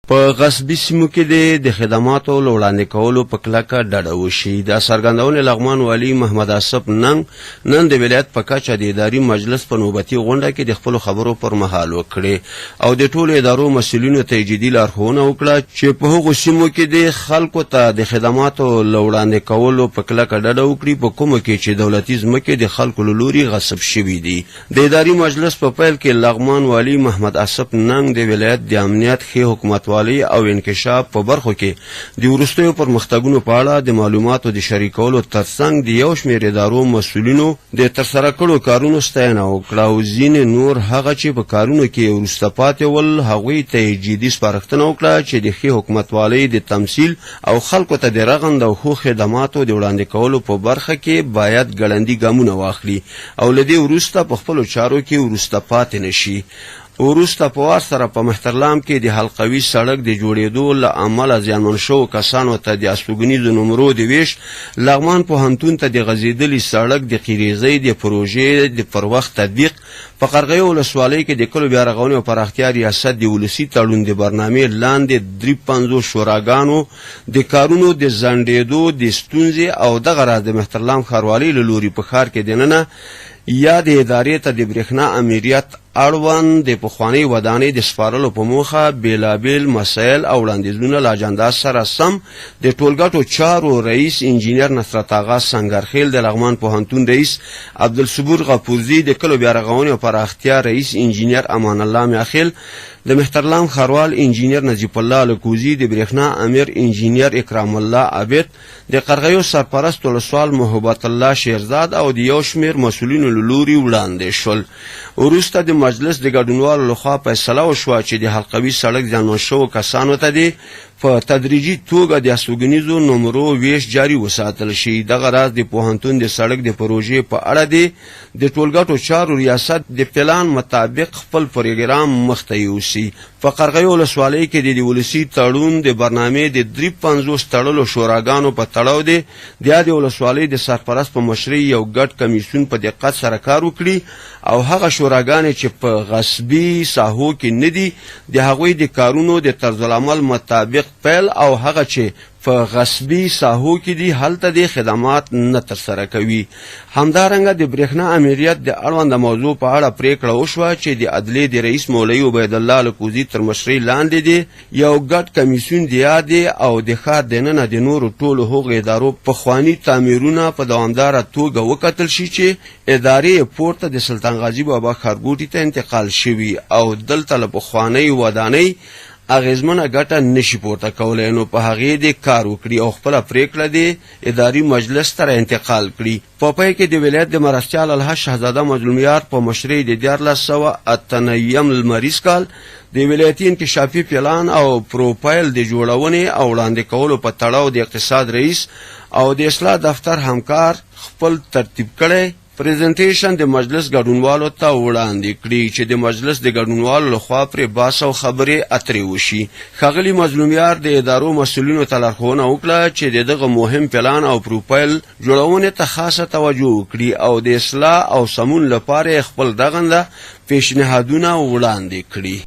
په غصبي سیمو کې دې د خدماتو له وړاندې کولو په کلکه ډډه وشي. دا څرګندونې لغمان والي محمد اصف ننګ نن د ولایت په کچه د اداري مجلس په نوبتي غونډه کې د خپلو خبرو پر مهال وکړې او د ټولو ادارو مسؤلینو ته یې جدي لارښوونه وکړه چې په هغو سیمو کې دې خلکو ته د خدماتو له وړاندې کولو په کلکه ډډه وکړي په کومو کې چې دولتي ځمکې د خلکو له لوري غصب شوي دي. د اداري مجلس په پیل کې لغمان والي محمد اصف ننګ د ولایت د امنیت، ښې حکومتوالۍ او انکشاف په برخو کې د وروستیو پرمختګونو په اړه د معلوماتو د شریکولو ترڅنګ د یو شمېر ادارو مسؤلینو د ترسره کړو کارونو ستاینه وکړه او ځینې نور هغه چې په کارونو کې یې وروسته پاتې ول هغوی ته یې جدي سپارښتنه وکړه چې د ښې حکومتوالۍ د تمثیل او خلکو ته د رغنده او ښو خدماتو د وړاندې کولو په برخه کې باید ګړندي ګامونه واخلي او له دې وروسته په خپلو چارو کې وروسته پاتې نه شي. وروسته په وار سره په مهترلام کې د حلقوي سړک د جوړېدو له امله زیانمن شوو کسانو ته د استوګنیزو نمرو د وېش، لغمان پوهنتون ته د غځېدلي سړک د قیریزۍ د پروژې د پر وخت تطبیق، په قرغیو ولسوالۍ کې د کلو بیارغونې او پراختیا ریاست د ولسي تړون د برنامې لاندې 53 شوراګانو د کارونو د ځنډېدو د ستونزې او دغه راز د مهترلام ښاروالۍ له لوري په ښار کې دننه یادې ادارې ته د برېښنا امریت اړوند د پخوانۍ ودانۍ د سپارلو په موخه بېلابېل مسایل او وړاندیزونه له اجندا سره سم د ټولګټو چارو رئیس انجینر نصرت آغا سنګرخېل، د لغمان پوهنتون رئیس عبدالصبور غفورزي، د کلو بیارغونې او پراختیا رئیس انجینر امان الله میاخېل، د مهترلام ښاروال انجینر نجیب الله الکوزي، د برېښنا امیر انجینر اکرام الله عابد، د قرغیو سرپرست ولسوال محبت الله شیرزاد او د یو شمېر مسؤلینو له لوري وړاندې شول. وروسته د مجلس د ګډونوالو لخوا فیصله وشوه چې د حلقوي سړک زیانمن شوو کسانو ته دې په تدریجي توګه د استوګنیزو نمرو ویش جاري وساتل شي. دغه راز د پوهنتون د سړک د پروژې په اړه دې د ټولګټو چارو ریاست د پلان مطابق خپل پروګرام مخته یوسي. په قرغیو ولسوالۍ کې د ولسي تړون د برنامې د 53 تړلو شوراګانو په تړاو دې د یادې ولسوالۍ د سرپرست په مشرۍ یو ګډ کمیسیون په دقت سره کار وکړي او هغه شوراګانې چې په غصبي ساحو کې نه دي د هغوی د کارونو د طرزالعمل مطابق پیل او هغه چې په غصبي ساحو کې دي هلته دې خدمات نه ترسره کوي. همدارنګه د برېښنا امریت د اړونده موضوع په اړه پرېکړه وشوه چې د عدلې د رئیس مولوي عبیدالله الکوزي تر مشرۍ لاندې دې یو ګډ کمیسیون د یادې او د ښار دننه د نورو ټولو هغو ادارو پخواني تعمیرونه په دوامداره توګه وکتل شي چې ادارې یې پورته د سلطان غازي بابا ښارګوټي ته انتقال شوي او دلته له پخوانۍ ودانۍ اغېزمنه ګټه نه شي پورته کولی نو په هغې دې کار وکړي او خپله پرېکړه دې اداري مجلس ته را انتقال کړي. په پای کې د ولایت د مرستیال الحاج شهزاده مظلومیار په مشرۍ د 1398 لمریز کال د ولایتي انکشافي پلان او پروفایل د جوړونې او وړاندې کولو په تړاو د اقتصاد رئیس او د اصلاح دفتر همکار خپل ترتیب کړی پریزنټیشن د مجلس ګډونوالو ته وړاندې کړي چې د مجلس د ګډونوالو له خوا پرې بحث او خبرې اترې وشي. ښاغلي مظلومیار د ادارو مسؤلینو ته لارښوونه وکړه چې د دغه مهم پلان او پروفایل جوړونې ته خاصه توجه وکړي او د اصلاح او سمون لپاره یې خپل رغنده پیشنهادونه وړاندې کړي.